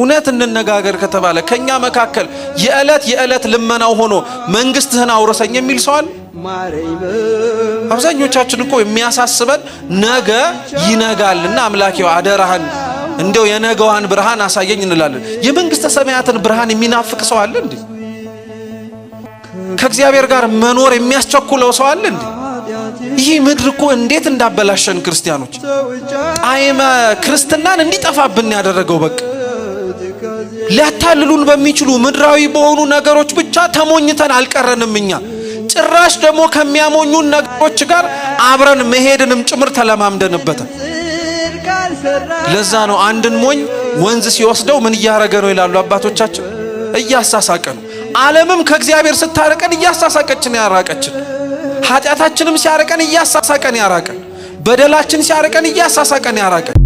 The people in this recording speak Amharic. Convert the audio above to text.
እውነት እንነጋገር ከተባለ ከኛ መካከል የዕለት የዕለት ልመናው ሆኖ መንግስትህን አውርሰኝ የሚል ሰው አለ? አብዛኞቻችን እኮ የሚያሳስበን ነገ ይነጋልና አምላኬው አደራህን እንደው የነገዋን ብርሃን አሳየኝ እንላለን። የመንግስተ ሰማያትን ብርሃን የሚናፍቅ ሰው አለ እንዴ? ከእግዚአብሔር ጋር መኖር የሚያስቸኩለው ሰው አለ እንዴ? ይህ ምድር እኮ እንዴት እንዳበላሸን ክርስቲያኖች፣ ጣዕመ ክርስትናን እንዲጠፋብን ያደረገው በቃ ሊያታልሉን በሚችሉ ምድራዊ በሆኑ ነገሮች ብቻ ተሞኝተን አልቀረንም። እኛ ጭራሽ ደግሞ ከሚያሞኙን ነገሮች ጋር አብረን መሄድንም ጭምር ተለማምደንበታል። ለዛ ነው አንድን ሞኝ ወንዝ ሲወስደው ምን እያረገ ነው ይላሉ አባቶቻችን፣ እያሳሳቀ ነው። ዓለምም ከእግዚአብሔር ስታርቀን እያሳሳቀችን ያራቀችን፣ ኃጢአታችንም ሲያርቀን እያሳሳቀን ያራቀን፣ በደላችን ሲያርቀን እያሳሳቀን ያራቀን።